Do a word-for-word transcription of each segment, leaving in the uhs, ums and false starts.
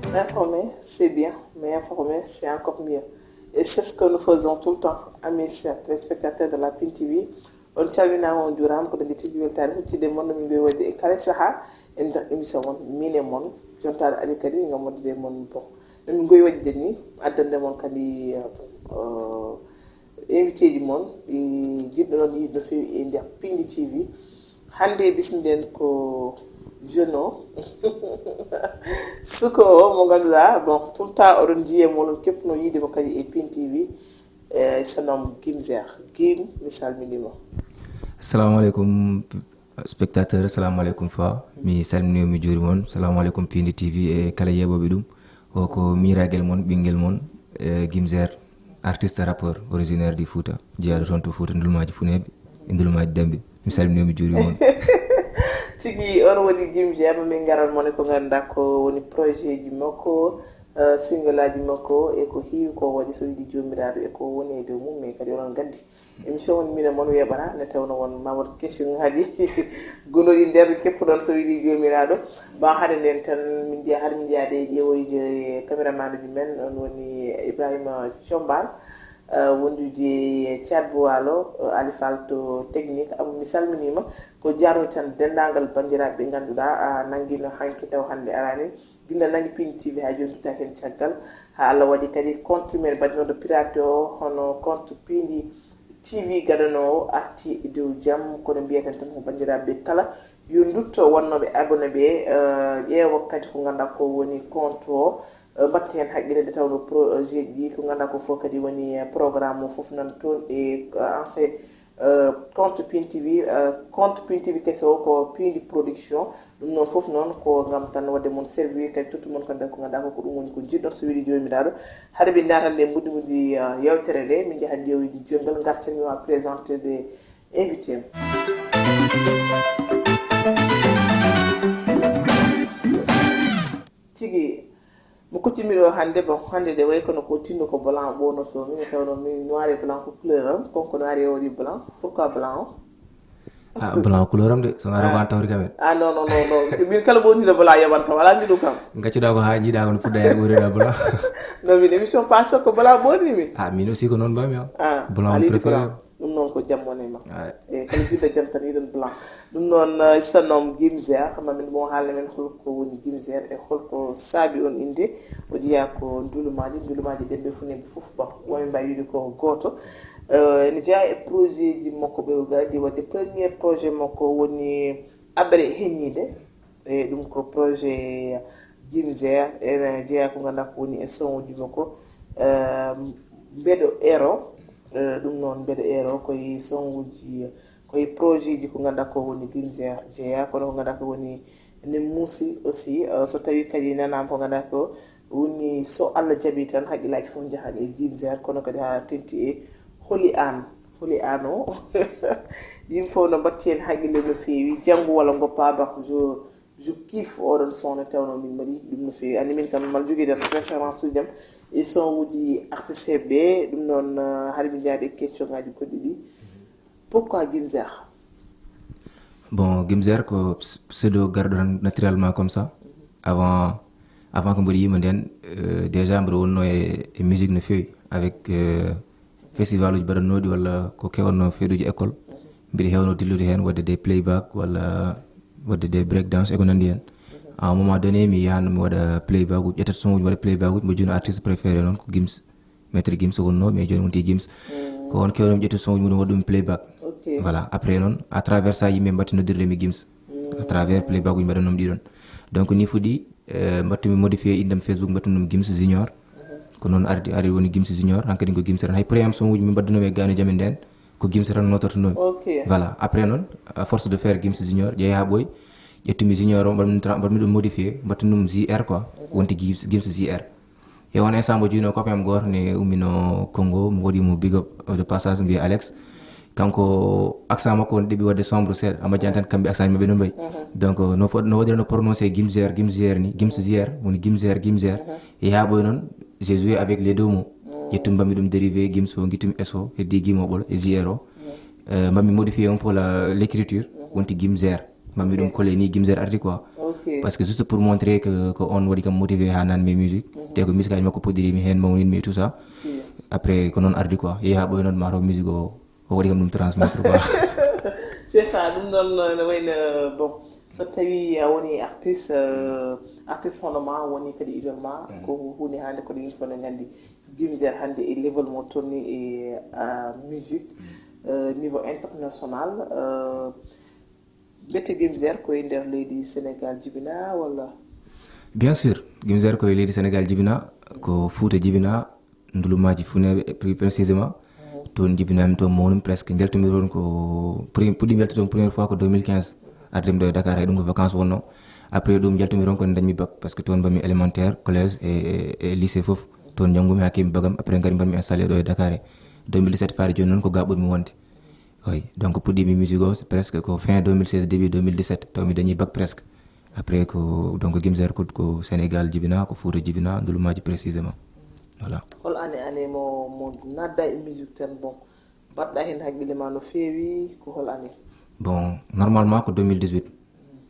S'informer, c'est bien, mais informer, c'est encore mieux. Et c'est ce que nous faisons tout le temps, amis chers téléspectateurs de la Pin T V. On calminaama, on njuuraama, ko dañde tigi weltaare huccitde mon no min ngowi waɗde e kala sahaa e nder émission mon, min e mon, jontaade ari kadi ngam waɗde e mon. Bon, no min ngowi waɗde ni, addande mon kadi, euh, invité ji mon, e jiɗɗo noon yiide no feewi e nder Pindi T V. Hannde bismiɗen ko jeune o, suko o mo ngannduɗaa, bon, tout le temps oɗon njiya mo, oɗon keɓno yiide mo kadi e Pin T V, e Sanom Gimzer. Gim, mi salminiima. Assalamu aleykum, spectateur, assalamu aleykum fa. Mi salminiima, mi juuriima on. Assalamu aleykum Pindi T V e kala yeeɓooɓe ɗum. O ko miiragel mon, ɓinngel mon, e Gimzer, artiste rappeur originaire du Fouta, jeyaaɗo toon to Fouta, Ndulmaaji Funeeɓe e Ndulmaaji Damɓe. Mi salminiima, mi juuriima on. Tigi, on woni Gimzer, mo min ngaran mon e ko ngannduɗaa ko woni projet ji makko, eh, single aji makko, e ko heewi ko waɗi, so yiɗi Joomiraaɗo, e ko woni e dow mum, mais kadi oɗon nganndi émission woni min e mon weeɓata, nde tawnoo won ma waɗ question haaji gonooɗi nder keppuɗon, so yiɗi Joomiraaɗo. Bon, hade nden tan, min njiya, hade min njiyaade e ƴeewoyde e caméraman uji men, on woni Ibrahima Combal, eh, wondude e Thiat Bou Walo, eh, Ali Fall to technique. Abou, mi salminiima. Ko jaarno tan denndaangal banndiraaɓe ɓe ngannduɗaa, a nanngino hanki taw hannde araani. Gila nangi Pindi T V haa jooni, duttaa heen caggal. Haa Allah waɗi kadi compte men baɗinooɗo piraté o, hono compte Pindi T V gadanoowo arti e dow jam, kono mbiyaten tan ko banndiraaɓe kala yo ndutto wonnooɓe abonné ɓe, eh, ƴeewa kadi ko ngannduɗaa ko woni compte o, eh, mbatta heen haqqille nde tawnoo projet ji ko ngannduɗaa ko fof kadi woni, eh, programme o fof nan toon e, eh, ancien, eh, compte Pin T V, eh, compte Pin T V keso o ko Pindi Production. Ɗum noon fof noon ko ngam tan waɗde mon servir, kadi tottu mon kadi ko ngannduɗaa ko, ko ɗum woni ko njiɗɗon. So weli Joomiraaɗo, hade min naatande mbuɗi mbuɗi, ah, yewtere nde, min njaha ƴeewa janngal, ngartan mi wa présenté de invité am. Tigi, mo kuccumi ɗo hannde, bon, hannde de way kono ko tinno ko blanc ɓoonoto min, e tawno min noir et blanc ko couleur am, kon ko noir e waɗi blanc. Pourquoi blanc o? Ah, blanc o couleur am de, so ngaa ko an tawri kam en. Ah, non, non, non, non. Min kala ɓooniiɗo blanc yoɓan kam, alaa ngiɗu kam. Ngaccuɗaa ko haa njiiɗaa ko no puɗɗa yaade ɓooniiɗo blanc. Non, min émission passé ko blanc ɓooni min. Ah, min aussi ko noon mbami am. Ah, blanc a on yiɗi préféré blanc. Ɗum noon ko jam woni ma. Ah. E kala jiɗɗo jam tan yiɗon blanc. Ɗum noon, eh, Sanom Gimzer, ma min mo haalna men holko woni Gimzer e holko saabi on innde. O jeyaa ko Ndulumaaji, Ndulumaaji Demɓe Funeeɓe fof, bon, woni mbawi wiide ko gooto. Eh, ene jeyaa e projet ji makko ɓe o gardi waɗde. Premier projet makko woni Aɓre Heññiinde. E ɗum ko projet Gimzer, ene jeyaa ko ngannduɗaa ko woni e son uji makko. Eh, Mbeɗo Ero, eh, ɗum noon Mbeɗo Ero koye son uji, koye projet ji ko ngannduɗaa ko woni Gimzer jeyaa, kono ko ngannduɗaa ko woni ne muusi aussi, eh, so tawii kadi nanaama ko ngannduɗaa ko woni so Allah jaɓii tan haqqillaaji fof njahan e Gimzer, kono kadi haa tenti e holi aan, holi aan o. Yimɓe fof no mbatti heen haqqille no feewi, janngo walla ngoppa ba, je, je kiffe oɗon son nde tawnoo min mbaɗi ɗum no feewi. Anndi min kam mal jogiiɗen référence uji am e son uji artiste ɓe, ɗum noon, eh, hade min njaade e question ngaji goɗɗi ɗi. Pourquoi Gimzer? Bon, Gimzer ko ps-, pseudo garɗo tan naturellement comme ça. Avant, avant ko mboɗo yima nden, euh, déjà mboɗo wonno e, e musique no feewi avec, euh, festival uji mbaɗannooɗi walla ko kewanno feeɗuji école. Mbiɗo heewno dillude heen waɗde des playback walla waɗde des break dance e ko nanndi heen. À un moment donné, mi yahan mi waɗa playback uji, ƴetta son uji, mi waɗa playback uji, mbo jooni artiste préféré noon ko Gims. Maître Gims wonnoo, mais jooni wonti Gims. Ko on keewɗo mi ƴetta son uji mum waɗa ɗum playback. Ok. Voilà, après noon, à travers ça, yimɓe mbatti noddirde mi Gims. À travers playback uji mbaɗannomi ɗiɗon. Donc, ni fuɗi, eh, mbattumi modifié innde am Facebook, mbattumi ɗum Gims Junior. Ko noon ardi, ari woni Gims Junior, hankadi ko Gims tan. Hay premier son uji min mbaɗdunomi e gaynooji amen nden, ko Gims tan notortunomi. Ok. Voilà, après noon, à force de faire Gims Junior, ƴeewi haa ɓooyi, ƴettumi Junior o, mbaɗmi tra-, mbaɗmi ɗum modifié, mbaɗtumi ɗum J R quoi. Wonti Gims, Gims J R. E on instant, mbo jooni o copain am gooto ne ummino Congo, mo waɗi mo big up de passage, mbiya Alex. Kanko, accent makko on ɗeɓi waɗde sombre seeɗa, amma jan tan kamɓe accent maɓɓe no mbayi. Donc, no fo-, no waɗirano prononcé Gimzer, Gimzer ni, Gimzer, woni Gimzer, Gimzer. E haa ɓoy noon, j'ai joué avec les deux mots. Ƴettum mbammi ɗum dérivé gim so, gittum eso, heddi gim o ɓolo e ziero. Mbammi modifié un peu la, l'écriture, wonti gim zer. Mbammi ɗum collé ni gim zer ardi quoi. Ok. Parce que juste pour montrer que, que on waɗi kam motivé ha nan mes musique. Te ko musique aji makko puɗɗirimi hen, mawnimi et tout ça. Après ko noon ardi quoi. Yeeha ɓoy noon ma taw musique o, o waɗi kam ɗum transmettre quoi. C'est ça, ɗum ɗon no wayno, bon, so tawi a woni artiste, euh, artiste hono ma woni kadi idol ma, ko hunde hande ko ɗin fof ne gandi. Gimzer hande e level mo tonni e, euh, musique, euh, niveau international, euh, mbette Gimzer ko e nder leydi Sénégal jibina walla? Bien sûr, Gimzer ko e leydi Sénégal jibina, ko Fouta jibina, Ndulumaji Funeɓe plus précisément. Toon jibinami toon mawnum presque, jaltumi toon ko pre- puɗɗimi yaltude toon première fois ko deux mille quinze. Ardemi ɗo e Dakar, hay ɗum ko vacances wonno. Après ɗum jaltumi toon ko dañmi bac, parce que toon mbami élémentaire, collège e, e, e lycée fof. Toon janngumi haa keɓmi bac am, après ngari mbaɗmi installé ɗo e Dakar. Deux mille dix-sept faade jooni noon ko ga ɓurmi wonde. Oui, donc puɗɗimi musique o presque ko fin deux mille seize, début deux mille dix-sept, taw mi dañi bac presque. Après ko, donc Gimzer ko, ko Sénégal jibina, ko Fouta jibina, Ndulumaji précisément. Voilà. Hol année, année mo, mo nadda e musique tan, bon, mbaɗɗa hen haqqille ma no feewi, ko hol année? Bon, normalement ko deux mille dix-huit.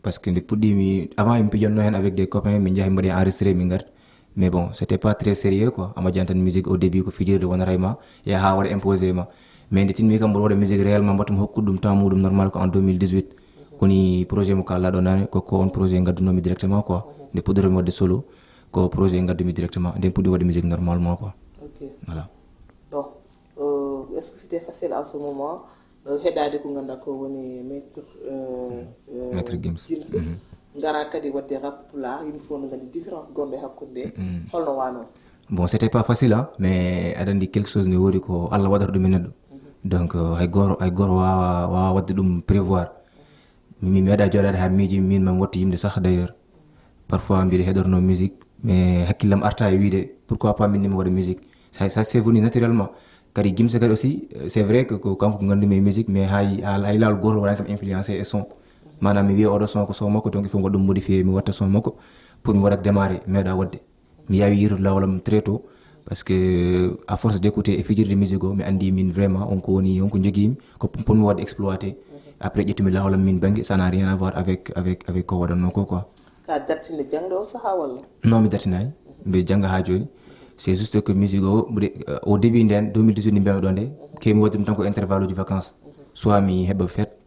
Parce que nde puɗɗimi, avant mi pijanno hen avec des copains, min njahi mbaɗi enregistré, min ngarti. Mais bon, c'était pas très sérieux quoi. Ama jantan musique au début ko fijirde wonata e ma, yaha waɗa imposé ma. Mais nde tinmi kam mboɗo waɗa musique réellement, mbattum hokkude ɗum temps muɗum normal ko en deux mille dix-huit. Koni projet mo kalɗa ɗo nane, ko, ko on projet gaddunomi directement quoi. Nde puɗɗotomi waɗde solo, ko projet gaddumi directement. Nden puɗɗi waɗde musique normalement quoi. Ok. Voilà. Bon, euh, est-ce que c'était facile en ce moment, euh, heɗade ko ganduɗa ko woni maître, euh, euh, Maître Gims. Gims? Ngara kadi wadde rap pulaar, yimɓe fof no gandi différence gonɗo e hakkude nde. Holno wano? Bon, c'était pas facile hein, mais aɗa andi quelque chose ne wodi ko Allah waɗata ɗum e neɗɗo. Donc euh, hay goto, hay goto wawa, wawa wadde ɗum prévoir. Min mi meeɗa joɗade ha miiji min mam watta yimde sah d'ailleurs. Parfois mbiɗa heɗorno musique, mais hakkillam arta e wiide pourquoi pas min mi waɗa musique. Ça, ça c'est venu naturellement. Kadi Gimse kadi aussi, euh, c'est vrai que ko kanko ko gandumi e musique, mais hay, hay, hay lawol goto waɗani kam influencé e son. Manam mi wiya oɗo son ko son makko, donc il faut mi waɗa ɗum modifié, mi watta son makko pour mi waɗa démarré, meeɗa wadde. Mi yawi yirtude lawalam très tôt, parce que à force d'écouter e fijirde musique o, mi andi min vraiment on ko woni, on ko jogimi, ko pour mi waɗa exploité. Après ƴettumi lawalam min banggue, ça n'a rien à voir avec, avec, avec ko waɗanno ko quoi. Ka dartinde jangde o saaha walla? Non, mi dartinani. Mbe janga ha joni. C'est juste que musique o, ɓuri, euh, au début nden deux mille dix-huit ni mbiyami ɗo nde, kemi waɗde ɗum tan ko intervalle uji vacances. Soit mi heɓa fête,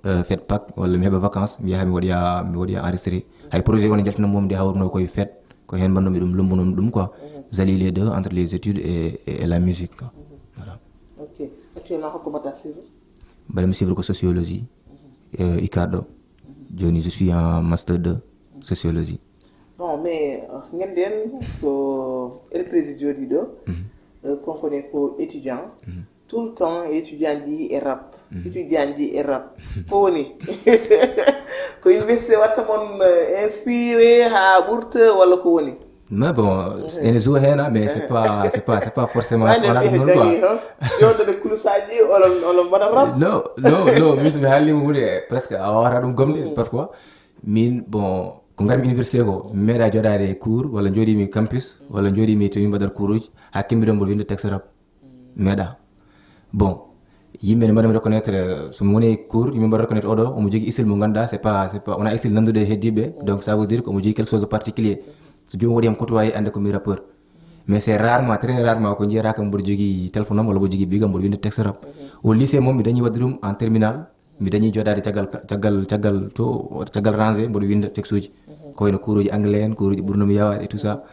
euh, fête Pâques, walla mi heɓa vacances, mi yaha mi waɗoya, mi waɗoya enregistré. Hay projet wona jaltino mum de hawruno koye fête, ko hen mbannomi ɗum, lumbunomi ɗum quoi. J'allie les deux entre les études et, et, et la musique quoi. Voilà. Ok. Actuellement, hokko mbaɗɗa suivre? Mbaɗami suivre ko sociologie, euh, UCAD ɗo. Joni je suis en master deux sociologie. Bon, mais euh, ganden ko El Prési jooɗi ɗo, euh, kanko ne ko étudiant. Tout le temps étudiant ji e rap. Étudiant ji e rap. Ko woni? Ko université watta mon euh, inspiré ha ɓurta walla ko woni? Mais bon, ene joue hen hein, mais c'est pas, c'est pas, c'est pas forcément Wani wona fehe ɗum quoi. Jagi ho? Joɗoɗe kulusaji, onon, onon mbaɗa rap? Non, non, non, min somi haalima hunde presque a wawata ɗum gomde parfois. Min bon, ko garmi université ko, mi meeɗa joɗade e cours walla joɗimi campus walla joɗimi to min mbaɗat cours uji ha kembiɗon mboɗo winde texte rap. Meeɗa. Bon, yimɓe ne mbaɗami reconnaître, euh, so mi woni e cours yimɓe mbaɗa reconnaître oɗo omo jogui style mo ganduɗa c'est pas, c'est pas, wona style nanduɗo e heddiɓe, donc ça veut dire ko omo jogui quelque chose de particulier. So joni waɗi hen côtoyé ande ko mi rappeur. Mais c'est rarement, très rarement ko jiyata kam mboɗo jogui téléphone am walla mboɗo jogui bigam mboɗo winde texte rap. Au lycée moom mi dañi wadde ɗum en terminale. Mi dañi joɗade caggal, caggal, caggal to, caggal rangé mboɗo winda texte uji. Ko wayno cours uji anglais en, cours uji ɓurnomi yawade et tout ça.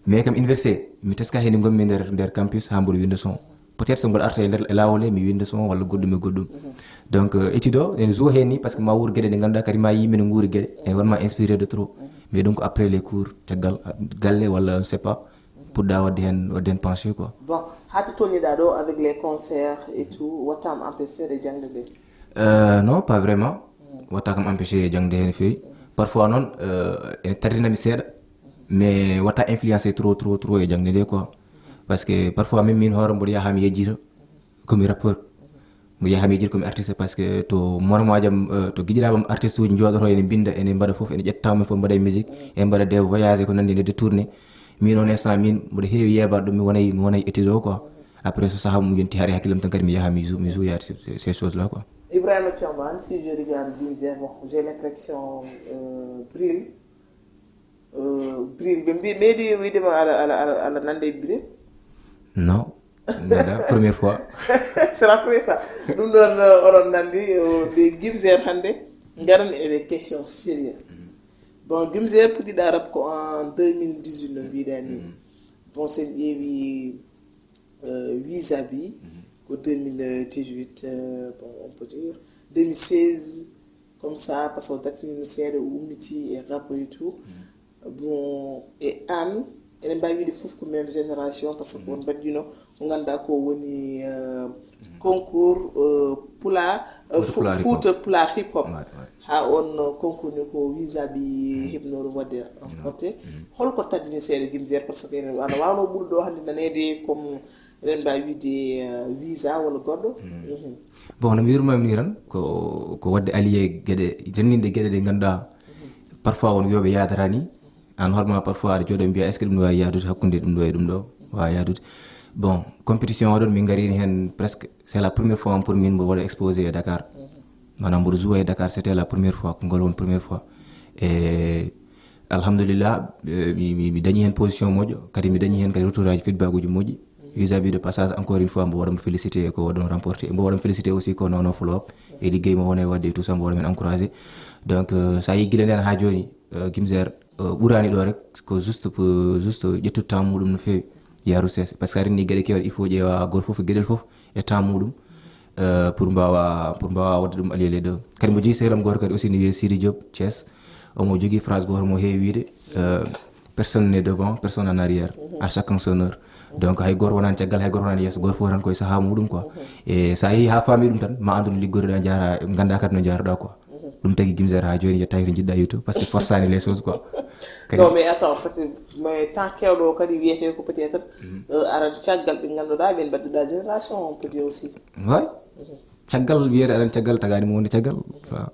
Mais kam université mi teska hen e gonmi nder, nder campus ha mboɗo winda son. Peut-être so mboɗo arta e nder, e lawol he mi winda son walla goɗɗum e goɗɗum. Donc euh, étude o ene joue hen ni parce que ma wuur gueɗe ɗe ganduɗa kadi ma yimɓe ne guuri gueɗe, ene wonma inspiré de trop. Mais donc après les cours caggal galle walla je sais pas, puɗɗa wadde hen, wadde hen pensé quoi. Bon, ha to tolniɗa ɗo avec les concerts et tout, wattama empêché de jangde nde? Euh, non, pas vraiment. Watta kam empêché jangde hen fewi. Parfois noon euh, ene tardinami seeɗa, mais watta influencé trop, trop, trop e jangde nde quoi. Parce que parfois même min hoore mboɗo yaha mi yejjita komi rappeur. Mo yaha mi yejjita komi artiste parce que to moromajam euh, to giɗiraɓam artiste uji joɗoto ene mbinda, ene mbaɗa foof, ene ƴetta min foof mbaɗa e musique, ene mbaɗa des voyages ko nandi ene détourné. Min on instant min mboɗo heewi yeebaade ɗum, mi wonay mi wonay étude o quoi. Après so sahaa mum yonti, hari hakkillam tan kadi mi yaha mi jou mi jouyaade ces choses là quoi. Ibrahima Thiombane, si je regarde Ginzer, bon, j'ai l'impression euh, Bril euh, Bril ɓe mbi meeɗi wiide ma ala ala ala ala nande e Bril. Non. Nada première fois. C'est la première fois. Ɗum ɗon euh, oɗon nandi euh, ɓe Ginzer hannde ngaran e des questions sérieux. Bon, Ginzer puɗɗiɗa rap ko en deux mille dix-huit no mbiɗa ni. Bon, sen ƴeewi euh, vis-à-vis ko deux mille dix-huit euh, bon, on peut dire deux mille seize comme ça, parce que o dartinino seeɗa o ummiti e rap et tout. Bon, e an eɗen mbawi wiide fof ko même génération, parce que on mbaɗɗino ko ganduɗa ko woni euh, concours euh, pula euh, Fou- Pulaar Hip Hop. Fouta Pulaar Hip Hop. Ha on concours ni ko vis-à-vis heɓno ɗum wadde remporté. Holko taddini seeɗa Ginzer, parce que ene ana wawno ɓurɗo hannde nanede comme eɗen mbawi wiide euh, visa walla goɗɗo. Mhm. Bon, no mbirumami ni tan ko ko wadde allié gueɗe, renndinde gueɗe ɗe ganduɗa parfois won wiyoɓe yadata ni. An hoorema parfois aɗa jooɗo mbiya est ce que ɗum ɗo wawi yaadude hakkude ɗum ɗo e ɗum ɗo, wawa yaadude. Bon, compétition o ɗon min garini hen presque, c'est la première fois pour min mboɗo waɗa exposé e Dakar. Maanaam mboɗo joué e Dakar, c'était la première fois, ko ngol won première fois. E alhamdulillah, eh, mi, mi, mi dañi hen position moƴƴo, kadi mi dañi hen kadi retour aji, feedback uji moƴƴi. Vis-à-vis de passage, encore une fois mbo waɗa mo félicité ko waɗon remporté, mbo waɗa mo félicité aussi ko nono follow up e liggey mo wona e wadde e tout ça, mbo waɗa men encouragé. Donc euh, sa yi guila nden ha joni euh, Ginzer euh, ɓurani ɗo rek, ko juste pour juste ƴettude temps muɗum no feewi, yaru sese, parce que aɗa andi gueɗe kewɗe il faut ƴeewa goto foof e gueɗel foof e temps muɗum. Euh, pour mbawa pour mbawa wadde ɗum allié les deux. Kadi mbo jogui sehlam goto kadi aussi ne wiye Sidi Diop Thiès, omo jogui phrase goto mo heewi wiide euh, personne n'est devant, personne en arrière, à chacun son heure. Donc hay goto wonani caggal, hay goto wonani yesso, goto foof tan koye saaha muɗum quoi. E sa yeehi ha faami ɗum tan ma andu no liggoriɗa, jaara ganda kadi no jaruɗa quoi. Ɗum tagi Ginzer ha joni yettaki to jiɗɗa yettu, parce que forçani les choses quoi. Kadi Non, mais attends, peut-être, mais tant kewɗo o kadi wiyete ko peut-être euh, aran caggal ɓe ganduɗa ɓen mbaɗɗuɗa génération on peut dire aussi. Way caggal wiyede aɗan caggal, tagani mo wonde caggal. Fa-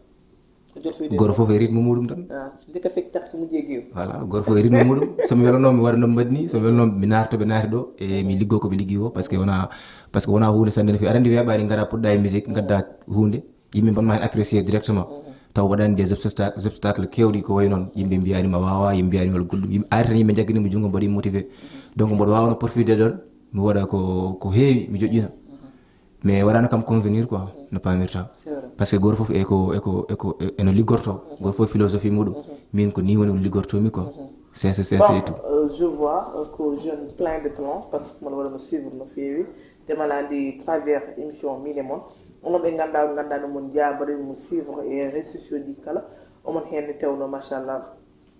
Ko jofuyde goto foof e rythme muɗum tan. Ah, ndeka fekki takti mo jeegi o. Voilà, goto foof e rythme muɗum. Somi welano mi waɗa no mbaɗni, somi welano mi naata to ɓe naati ɗo e mi liggo ko mi liggi o, parce que wona parce que wona hunde sande no fewi. Aɗa andi weeɓani gara puɗɗa e musique gadda hunde, yimɓe mbaɗma hen apprécié directement, taw waɗani des obstacles obstacles kewɗi ko wayi noon, yimɓe mbiyani ma wawa, yimɓe mbiyani wala goɗɗum, yimɓe ari tan yimɓe jaggani mo junngo mbaɗi motivé. Donc mboɗo wawno profité ɗon mi waɗa ko ko heewi mi joƴƴina. Mais waɗano kam convenir quoi, no pamirta. C'est vrai. Parce que goto foof eko eko eko eno liggorto, goto foof philosophie muɗum. Min ko ni woni liggortomi quoi. Sese sese et tout. Euh, je vois euh, ko jeune plein de talent, parce que mon waɗa mo suivre no feewi. Te mala andi travers émission min e mon, onon ɓe ganduɗa on gandano mon jabare mo suivre e réseaux sociaux ɗi kala. Omon hen ne tewno machallah.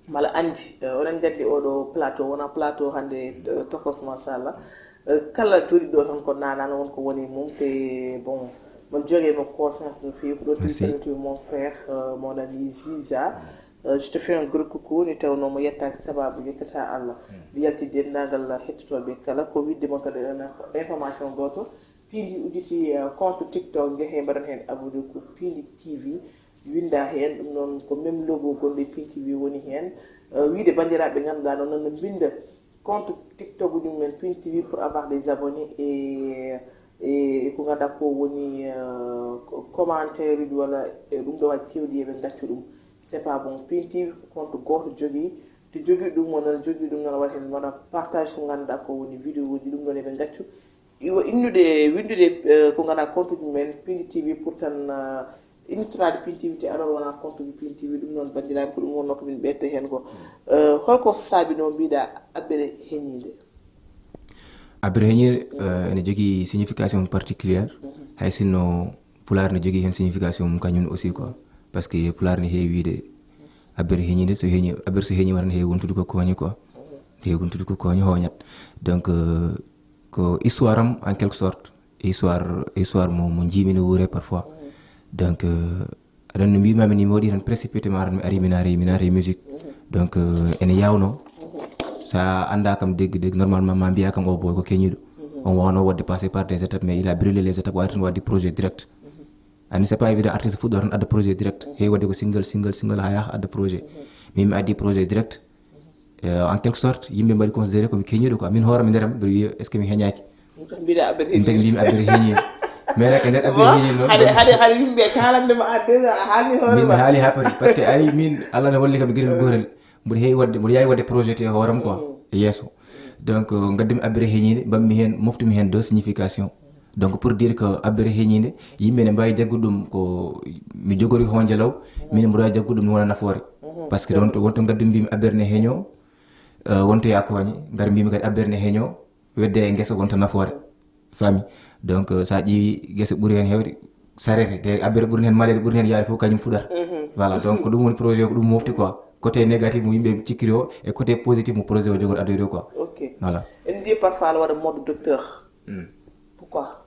Mala andi euh, oɗon gandi oɗo plateau wona plateau hande euh, tokos machallah. Euh, kala joɗiɗo tan ko nanano won ko woni mum, te bon, mon jogue mo confiance no fewi. Ko ɗon tigi Merci. Salutu mon frère euh, mon ami Ziza. Euh, je te fais un gros coucou, ni tawno mo yettaki sababu yettata Allah. Mi yalti dendagal hettotoɓe kala ko widde mon kadi information goto. Pindi udditi euh, compte TikTok, jeehe mbaɗon hen abonné ko Pindi T V. Winda hen ɗum noon ko même logo gonɗo e Pindi T V woni hen. Euh, wiide bandiraɓe ganduɗa noon no mbinda compte TikTok ɗum men Pindi T V pour avoir des abonnés et e ko ganduɗa ko woni euh, commentaire uji walla e ɗum ɗo waji kewɗi eɓe gaccu ɗum. C'est pas bon. Pindi T V ko compte goto jogui, te jogui ɗum o nana jogui ɗum nana waɗa hen waɗa partage ko ganduɗa ko woni vidéo uji ɗum ɗon eɓe gaccu. Iwa innude windude euh, ko ganduɗa compte uji men Pindi T V pour tan euh, innitorade Pindi T V te alors wona compte uji Pindi T V. Ɗum noon bandiraɓe ko ɗum wonno ko min ɓette hen ko. Euh, holko saabino mbiɗa abbere heñide? Abbere heñire euh, ene jogui signification particulière, hay sinno pulaar ne jogui hen signification mum kañum aussi quoi. Parce que pulaar ne heewi wiide abbere heñide, so heeñi abbere so heeñima tan heewi wontude ko kooñe quoi. Heewi wontude ko kooñe hooñat. Donc euh, ko histoire am en quelque sorte, histoire histoire mo mo jiimi no wuure parfois. Donc euh, aɗa andi no mbimami ni mi waɗi tan précipitement tan mi ari mi naata mi naata e musique. Donc euh, ene yawno sa anda kam deggue deggue normalement ma mbiya kam o boy ko keñiɗo. On wawno wadde passé par des étapes mais il a brûlé les étapes, wawi tan wadde projet direct. Ani c'est pas évident artiste fuɗɗo tan adda projet direct, heewi wadde ko single single single ha yaha adda projet. Min mi addi projet direct. Euh, en quelque sorte, yimɓe mbaɗi considéré ko mi keñiiɗo quoi. Min hoore mi nder am mbiɗa wiya, est ce que mi heñaaki? Mbiɗa abbere. Min tagi mbimi abbere heñiiɗo. Mais rek e nder abbere heñiiɗo noon, hade hade hade yimɓe kalandema a déjà a haalni hoore min mi ma. Haali ha paari, parce que ay min, Allah ne walli kam gueɗel gotel. Mboɗo heewi wadde, mboɗo yaawi wadde projet e hooram quoi, e yeeso. Donc euh, gaddumi abbere heñiiɗo, mbammi heen, moftumi heen deux signification. Donc pour dire que abbere heñiinde, yimɓe ne mbawi jaggude ɗum ko mi jogori honje law, min mboɗo wawi jaggude ɗum ne wona nafoore. Parce que wonto wonto gaddumi mbimi abbere ne heño, euh, wonto ya kooñe, ngar mbimi kadi abbere ne heño, wedde e guesa wonto nafoore. Fami. Donc euh, sa ƴeewi guesa ɓuuri heen hewde sarete, te abbere ɓuuri heen malede, ɓuuri heen yaade fof kañum fuɗata. Voilà, donc ko ɗum woni projet o, ko ɗum mofti quoi, côté négatif mo yimɓe cikkiri o e côté positif mo projet o jogori addoyde o quoi. Ok. Voilà. En dit parfois aɗa waɗa mode docteur. Pourquoi?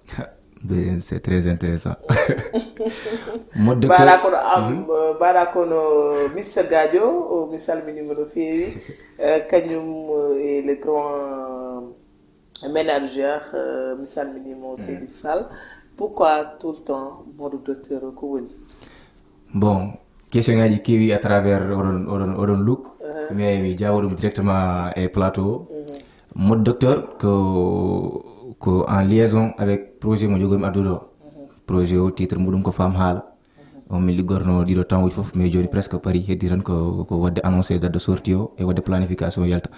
C'est très intéressant. Mode docteur. Mbaɗa kono am mbaɗa kono Mister Gadio, o mi salminima no feewi. Euh, kañum euh, et le grand manager, euh, mi salminima o Seydi Sall. Pourquoi tout le temps mode docteur o, ko woni? Bon, question ngaji kewi à travers oɗon oɗon oɗon look, mais mi jawo ɗum directement e plateau o. Mode docteur ko ko en liaison avec projet mo jogormi addude o. Projet o, titre muɗum ko Femme Haala. On min liggorno ɗiɗo temps uji fof, mais joni presque paari, heddi tan ko ko wadde annoncé date de sortie o e wadde planification yalta.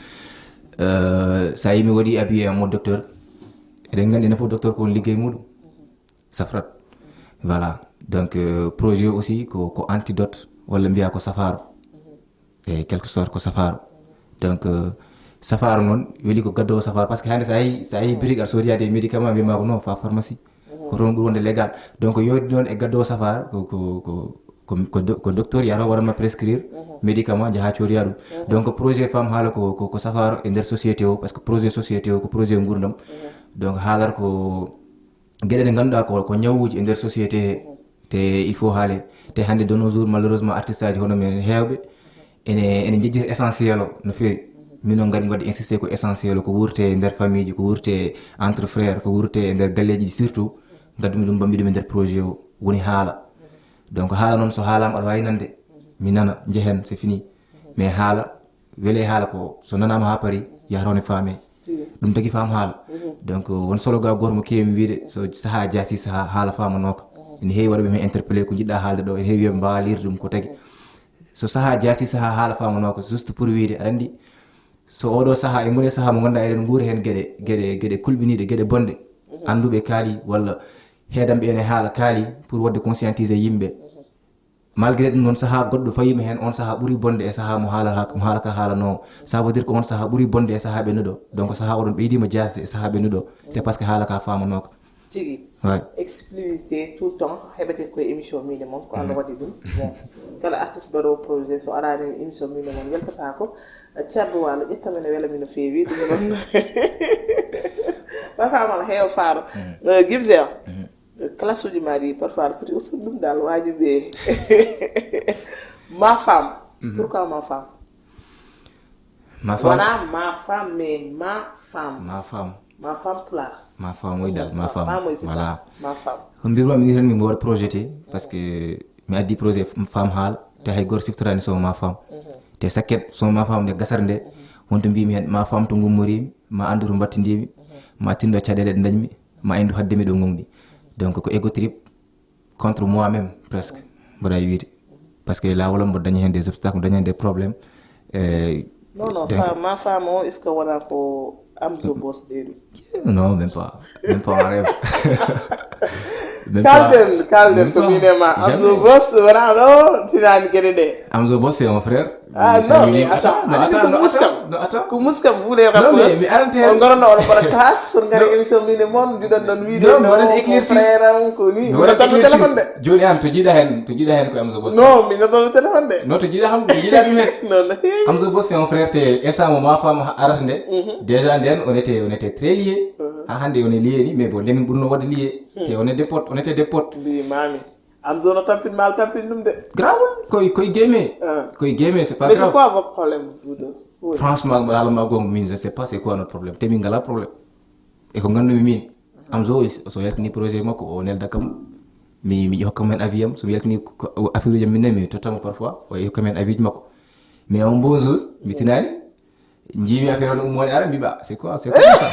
Euh, sa yi mi waɗi appuyé en mode docteur, eɗen nganndi enen fof docteur ko woni liggey muɗum, safrat. Voilà. Donc euh, projet o aussi ko ko antidote, walla mbiya ko safaaro. E quelque sorte ko safaaro. Donc euh, safaaro noon weli ko gaddowo safaaro, parce que hannde sa yehi sa yehi boutique aɗa soodi yaade médicament, mbima ko non, fa pharmacie. Ko toon ɓuri wonde légal. Donc yooɗi noon e gaddowo safaaro ko ko ko ko, ko, do- ko docteur yahata waɗanma prescrire médicament, jaha coodoya ɗum. Donc projet Femme Haala ko ko, ko safaaro e nder société o, parce que projet société o ko projet nguurndam. Donc haalata ko geɗe ɗe ngannduɗaa ko ko ñawuuji e nder société he. Te il faut haale. Te hannde de nos jours malheureusement artiste aji hono men heewɓe ene ene njejjita essentiel o no feewi. Min noon ngarmi waɗde insisté ko essentiel o, ko wuurte e nder famille ji, ko wuurte entre frère, ko wuurte e nder galleeji ɗi surtout. Ngaddumi ɗum, mbammi ɗum e nder projet o, woni haala. Donc haala noon so haalama aɗa waawi nande, mi nana, njehen, c'est fini. Mais haala, wele haala ko so nanama ha paari, yahata ne faame. Ɗum tagi Femme Haala. Donc won slogan goto mo kewi mi wiide, so saha jaasi saha, haala famanooka. Ene heewi waɗuɓe mi interpellé ko jiɗɗa haalde ɗo, ene heewi wiyaɓe mbawa lirde ɗum ko tagi. So saha jaasi saha, haala famanooka, juste pour wiide aɗa andi, so oɗo saha e ngune saha mo ganduɗa eɗen guura hen gueɗe gueɗe gueɗe kulɓiniɗe, gueɗe bonɗe, anduɓe kaali walla heedanɓe ene haala kaali pour wadde conscientiser yimɓe. Malgré ɗum noon, saha goɗɗo fayima hen, on saha ɓuuri bonde e saha mo haala mo haala ka haalanowo. Ça veut dire que on saha ɓuuri bonde e saha ɓennuɗo. Donc saha oɗon ɓeydima jasde e saha ɓennuɗo, c'est parce que haala ka famanooka. Tigi. Ouais. Exclusivité tout le temps heɓete koye émission miɗe moon, ko Allah waɗi ɗum. Bon, kala artiste mbaɗowo projet so arani émission miɗe moon weltatako. Ceerno Walo, ƴetta men, wela mi no feewi ɗum noon. Wafama no heewa faaro. Gibse o, classe uji ma ɗi parfois aɗa foti ustude ɗum dal, waji ɓe. Ma femme. Pourquoi ma femme? Ma femme. Wona ma femme mais ma femme. Ma femme. Ma femme pulaar. Ma femme, oui, dal ma Ma femme. Femme, oui, c'est Voilà. Ça. Ma femme. Ko mbirmi, mi tan mi mbaɗa projet te, parce que mi addi projet Femme Haala, te hay goto siftorani son ma femme. Te sakket son ma femme nde gasata nde, wonto mbimi hen ma femme to gummorimi, ma andu to mbattidimi, ma tindo caɗele ɗe dañmi, ma indu haddemi ɗo gomɗi. Donc ko ego trip contre moi même presque, mboɗa wiide. Parce que laawol am mboɗo daña hen des obstacles, mboɗo daña hen des problèmes. Euh, Non, non, donc- fa- ma femme o, est-ce que wona ko Amzo Boss jeeɗi? Non, même pas. Même pas en rêve. Même pas. Kalden, kalden ko Même min pas. E ma Amzo Jamais. Boss wona ɗo tinani gueɗe ɗe. Amzo Boss, c'est mon frère. Ah Je non, salmini- mais attends, non, attends, attends, ko non, muskam. Attends, non, attends. Ko muskam vous les Non, mais, rappeurs. Mais arante On gorono on mbaɗa classe, on ngari émission min e moon, mbiɗon noon wiide Non, no mi waɗat mon éclairci. Frère am ko ni. Mi Mi waɗat noddanmi éclairci. Téléphone de. Joni an to jiiɗa hen, to jiiɗa hen ko Amzo Boss. Non, mi noddanmi téléphone de. Non, to jiiɗa ham, to jiiɗa ɗum hen. Non, non. Amzo Boss c'est mon frère, te instant mo ma femme arata nde. Déjà nden on était on était très liés. Ha hande on est liés ni, mais bon, nden ɓurno wadde liés. Te on est des potes, on était des potes. Mbimami. Amzo no tampin ma tampin ɗum de. Grave, koy koy game. Ah. Koy game, c'est pas Mais c'est grave. Quoi votre problème, vous deux? Oui. Franchement, mo haala ma gonga, min je sais pas c'est quoi notre problème. Te min ngala problème. E ko ngandumi min. Amzo so yaltini projet makko, o nelda kam. Mi mi hokka men avis am, so mi yaltini ko- ko- affaire uji am min mi tottamo parfois, o hokka men avis makko. Mais un bon jour, mi tinani, Njiimi affaire on ummoode ara mbiɓa c'est quoi c'est quoi ça?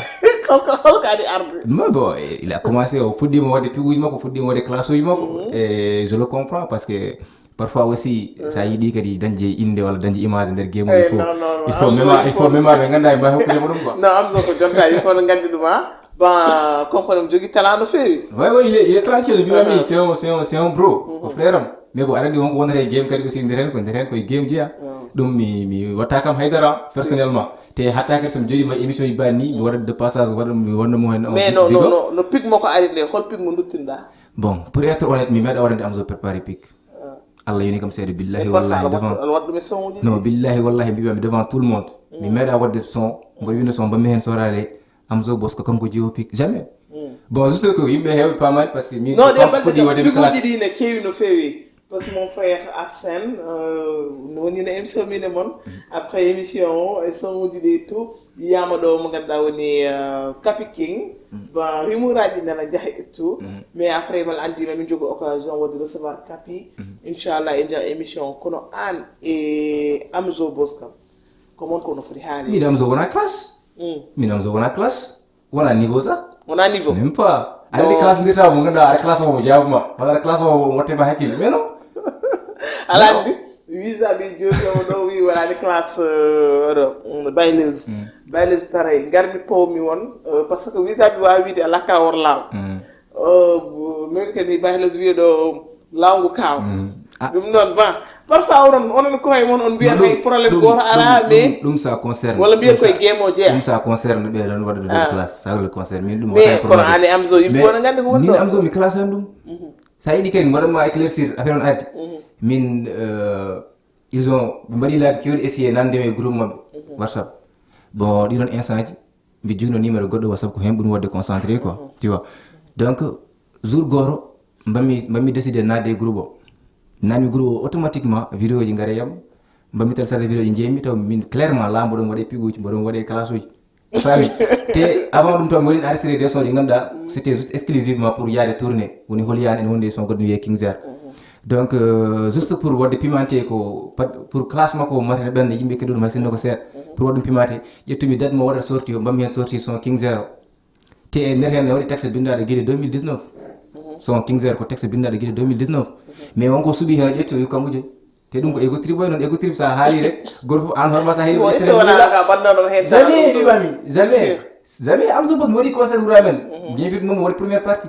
Holko holko adi arde? Mais bon, il a commencé, o fuɗɗiima waɗde piguuji makko, fuɗɗiima waɗde classe uji makko. Et je le comprends parce que parfois aussi, so a yiɗi kadi dañde innde walla dañde image nder game, il faut, il faut même, il faut même ɓe ngannda e mbawi hokkude mo ɗum quoi. Non, Amzo ko jonta, il faut no nganndi ɗum ha. Bon, compagnie mo jogii talent no feewi. Oui, oui, il est, il est tranquille, mbiɓami c'est un, c'est un, c'est un bro, ko frère am. Mais bon, aɗa anndi wonko wonata e game kadi aussi nder heen ko nder heen koye game jeeya. Ɗum mi mi watta kam haydara personnellement. Te hatta kadi so mi jooɗima émission ji banni mi waɗat de passage waɗa mi wonno mo heen. Mais no no no no pic mo ko ari nde hol pic mo duttinɗa? Bon, pour être honnête, mi meeɗa waɗande Amzo préparé pic. Allah yoni kam seede billahi wallahi devant. Aɗa waɗa ɗum e son uji? Non, billahi wallahi mbiɓami devant tout le monde. Mi meeɗa waɗde son, mboɗo winda son mbammi heen sorale Amzo Boss ko kanko jiwo pic jamais. Bon, juste que yimɓe heewɓe paamani parce que min Non, ɗe balɗe kam piguuji ɗi ne keewi no feewi. Parce que mon frère Arsène, euh, no wonino émission min e mon. Après émission o e son uji ɗi tout, yiyama ɗo mo ganduɗa woni euh, Kapi King. Bon, rumeur aji nana jaaha e tout. Mais après mal andima min jogo occasion wonde recevoir Kapi. Inchallah e nder émission kono an e Amzo Boss kam ko mon kono foti haali. Min Amzo wona classe. Min Amzo wona classe. Wona niveau sax. Wona niveau. Même pas. Aɗa andi classe ndirta mo ganduɗa aɗa classe mo jaabuma walla aɗa classe mo watte ma hakkille mais non. Aɗa andi visa ɓe joni o ɗo wi waɗani classe ɗo baileuse. Baileuse pareil garmi powmi won. Par ce que visa ɓe wawi wiide ala ka wor law. Min kadi baileuse wiye ɗo lawngu kaw. Ɗum noon ba parfois onon onon ko hay mon on mbiyat hay problème goto ala mais ɗum ça concerne walla mbiyat koye game o jeeya. Ɗum ça concerne ɓe ɗon waɗude ɗo classe ça le concerne min ɗum Mais kono ani Amzo yimɓe fof ne nganndi ko woni min ɗo. Amzo mi classe an ɗum. Ça yiɗi kadi mbaɗan ma éclaircir affaire on arde min euh, ils ont ɓe mbaɗi laabi kewɗi essayé nande e groupe maɓɓe WhatsApp. Bon ɗiɗon instant ji mbi jogino numéro goɗɗo WhatsApp ko hen ɓuri wadde concentré quoi tu vois. Donc jour goto mbammi mbammi décidé nadde e groupe o. Nanmi groupe o automatiquement vidéo ji ngara yam mbammi téléchargé vidéo ji jeemi taw min clairement la mboɗon waɗe piguji mboɗon waɗe classe uji. Fami. Te avant ɗum taw mi waɗi enregistré des son ɗi ganduɗa c'était juste exclusivement pour yaade tourné woni holiyani ene wondi e son goɗɗo wiye King Zero. Donc euh, juste pour wadde pimenté ko pat- pour classe makko o martene ɓen yimɓe keɗuɗum hay sinno ko seeɗa pour waɗum pimenté ƴettumi date mo waɗata sorti o mbammi hen sorti son King Zero. Te e nder hen ne waɗi texte bindaɗo guiɗe deux mille dix-neuf. Son King Zero ko texte bindaɗo guiɗe deux mille dix-neuf. Mais wonko suuɓi hen ƴetti o wi kanko jeyi. Te ɗum ko ego trip way noon ego trip sa haali rek goto fof an hoorema sa heeɗi. Bon, est-ce que wona ka bannoɗo hen Jamais mbiɓami jamais. Jamais Amzo Boss mi waɗi concert wuro amen. Jeefiɗ mum mi waɗi première partie.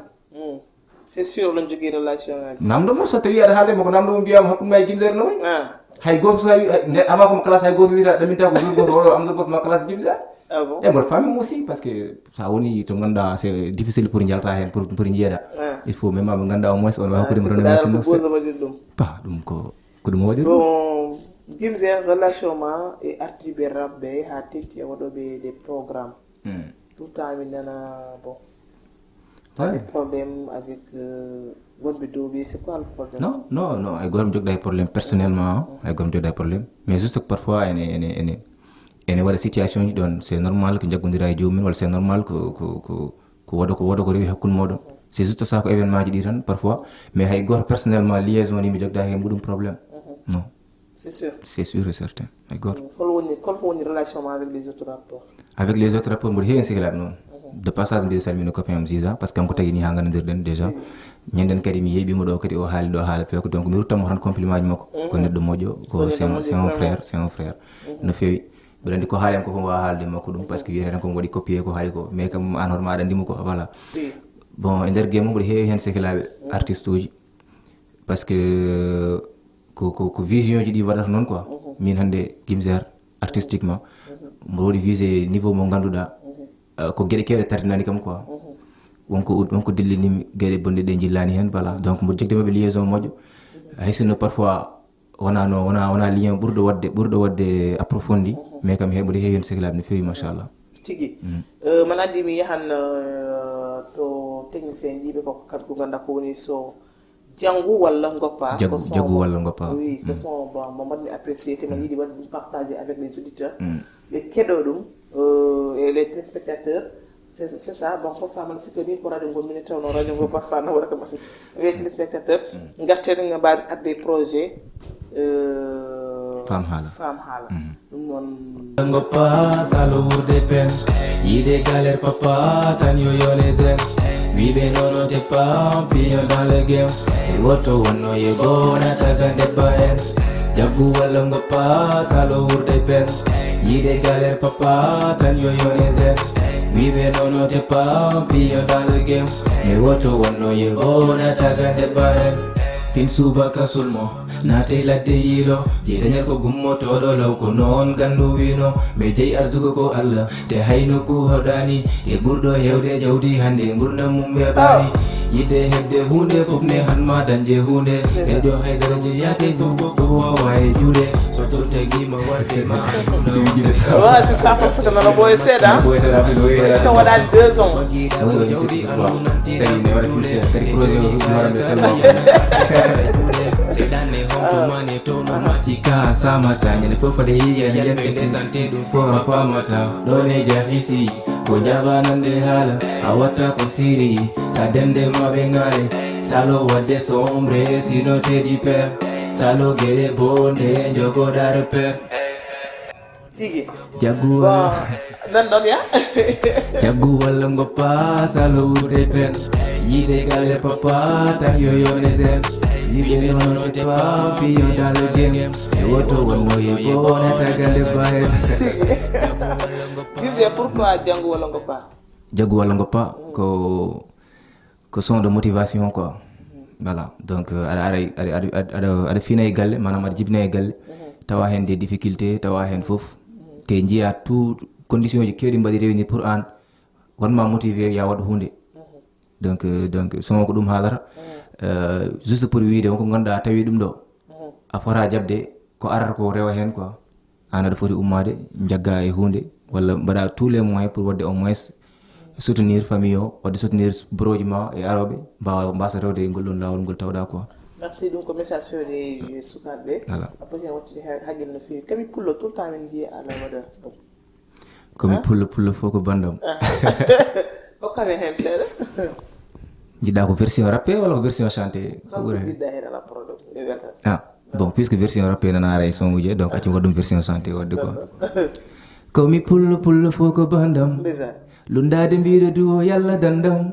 C'est sûr oɗon jogii relation ngaji. Namdo mo so tawi aɗa haalde mo ko namdo mo mbiyama hakkude ma e King Zero no way. Ah. Hay goto so tawi nde ama komo classe hay goto wiyata ɗaminta ko jour goto oɗo Amzo Boss ma classe King Zero. Ah bon? E mboɗo faami mo aussi parce que sa woni to ganduɗa c'est difficile pour jalta hen pour pour jiyeɗa. Ah. Il faut même aɓe ganduɗa au moins on wawi hokkude mo renommé Ɗa sinno ko c'est pose waɗi ɗum. Pa ɗum ko ko ɗum waɗi ɗum. Bon, King Zero relation ma e artiɓe rap ɓe ha tefti e waɗoɓe des programmes. Tout le temps mi nana bon. T'as des problèmes avec euh, wonɓe dow ɓe c'est quoi le problème? Non non non ay goto mi jogɗa e problème personnellement ay goto mi jogɗa e problème mais juste que parfois ene ene ene ene waɗa situation ji ɗon c'est normal ko jaggodira e joomum walla c'est normal ko ko ko ko woda ko woda ko rewi hakkude moɗon. C'est juste ça ko événement ji ɗi tan parfois mais hay goto personnellement liaison ni mi jogɗa he muɗum problème. Non. C'est sûr. C'est sûr et certain hay goto. Hol woni hol ko woni relation ma avec les autres rappeurs? Avec les autres rappeurs mboɗo heewi sehilaɓe noon. De passage mbiɗa salmina copain am Ziza parce que kanko tagi ni ha gandandirɗen déjà. Ñanden kadi mi yeeɓima ɗo kadi o haali ɗo haala pewko donc mi ruttanmo tan compliment ji makko. Ko neɗɗo moƴƴo ko c'est un c'est un frère c'est un frère. No feewi. Mbiɗa andi ko haali am ko fof wawa haalde makko ɗum parce que wiyete tan komo waɗi copier ko haali ko mais kam an hoto ma aɗa andimo ko voilà. Bon e nder game o mboɗo heewi hen sehilaɓe artiste uji. Parce que ko ko ko vision ji ɗi waɗata noon quoi. Min hande King Zero artistiquement mboɗo waɗi visé niveau mo ganduɗa. Ko gueɗe kewɗe tardinani kam quoi. Wonko wonko dillinimi gueɗe bonɗe ɗe jillani hen voilà donc mboɗo jogde maɓe liaison moƴƴo. Hay sinno parfois wona no wona wona lien ɓurɗo wadde ɓurɗo wadde approfondi mais kam heɓude heewi hen sehilaɓe no feewi machallah. Tigi. Euh, man addi mi yahan euh, to technicien jiɓe ko kat ko ganda ko woni so jangu walla goppa. Jagu jagu walla goppa. Oui, ko son bon mo mbaɗmi apprécié te ma yiɗi waɗ ɗum partagé avec les auditeurs. Ɓe keɗo ɗum euh, et les téléspectateurs. C'est c'est ça bon ko faman sikka ni ko radio ngol minen tawno radio ngol parfois no waɗata masi les téléspectateurs. Gartede nga mbaɗi adde projet euh, Femme Hala. Femme Hala. Ɗum noon Ngoppa salo wurde pen. Yide galer papa tan yo yone zen. Wibe nono te pam piyo dans le game. E woto wonno ye bona tagande baen. Jagu wala ngoppa salo wurde pen. Yide galer papa tan yo yone zen. Wibe nono te pam piyo dans le game. E woto wonno ye bona tagande baen. Fin suba ka sulmo. Naate ladde yiilo, je dañal ko gummotoɗo law ko noon gandu wino. Mais jeyi arsugo ko Allah, te hayno ku hoɗani. E ɓurɗo hewde jawdi hande gurdam mum weɓani. Yidde hebde hunde fof ne hanma dañde hunde. Ɓeɗo haydara je yaate fof ko ko wawa e juuɗe. So toon tagima warde ma. Ouais, c'est ça, parce que nana boye seeɗa. Est-ce que waɗani deux ans? Kadi projet o ɗum waɗa nde tellement. Seɗanne honko mane tono macci ka samata ñande fof fade yiya yiyande desante ɗum fof a famata. Ɗone jahisi ko jabanande haala a watta ko siri. Sa dende maɓe ngare salo wadde sombre sino tedi per. Salo gere bonde jogoɗa reper. Tigi. Jaguwa. Nan noon ya. Jagu walla ngoppa salo wude pen. Yide gale papa tan yo yone zen. Yide nono te papi yo dalo game. E woto wonno ye bona tagale bahen. Tigi. Yide pourquoi Django walla ngoppa? Jagu walla ngoppa ko ko son de motivation quoi. Voilà, donc aɗa aɗa aɗa aɗa aɗa fina e galle manam aɗa jibina e galle, tawa hen des difficultés, tawa hen fof te jiya tout condition ji kewɗi mbaɗi réunir pour an wonma motivé ya waɗ hunde. Donc donc son ko ɗum haalata. Juste pour wiide wonko ganduɗa a tawi ɗum ɗo a fota jaɓde ko arata ko rewa hen quoi. An aɗa foti ummaade jagga e hunde walla mbaɗa tous les moyens pour wadde au moins soutenir famille o, wadde soutenir broji ma e aroɓe mbawa mbasa rewde e ngol ɗon lawol ngol tawɗa quoi. Merci. Ɗum ko message fewde e sukaɓe. Voilà. A poti hen wattude haqqille no fewi. Kami pullo tout le temps min jiya ala waɗa. Komi pullo pullo fof ko bandam. Hokkami hen seeɗa. Jiɗɗa ko version rappé walla ko version chanté? Ko Holko ɓuri hen? Jiɗɗa hen ala problème, mi weltan. Ah, bon, puisque version rappé nana ara e son uji, donc acci waɗum version chanté wadde quoi. Komi pullo pullo fof ko bandam. Ndeysaan. Lundade mbiɗo duwo yalla dandam.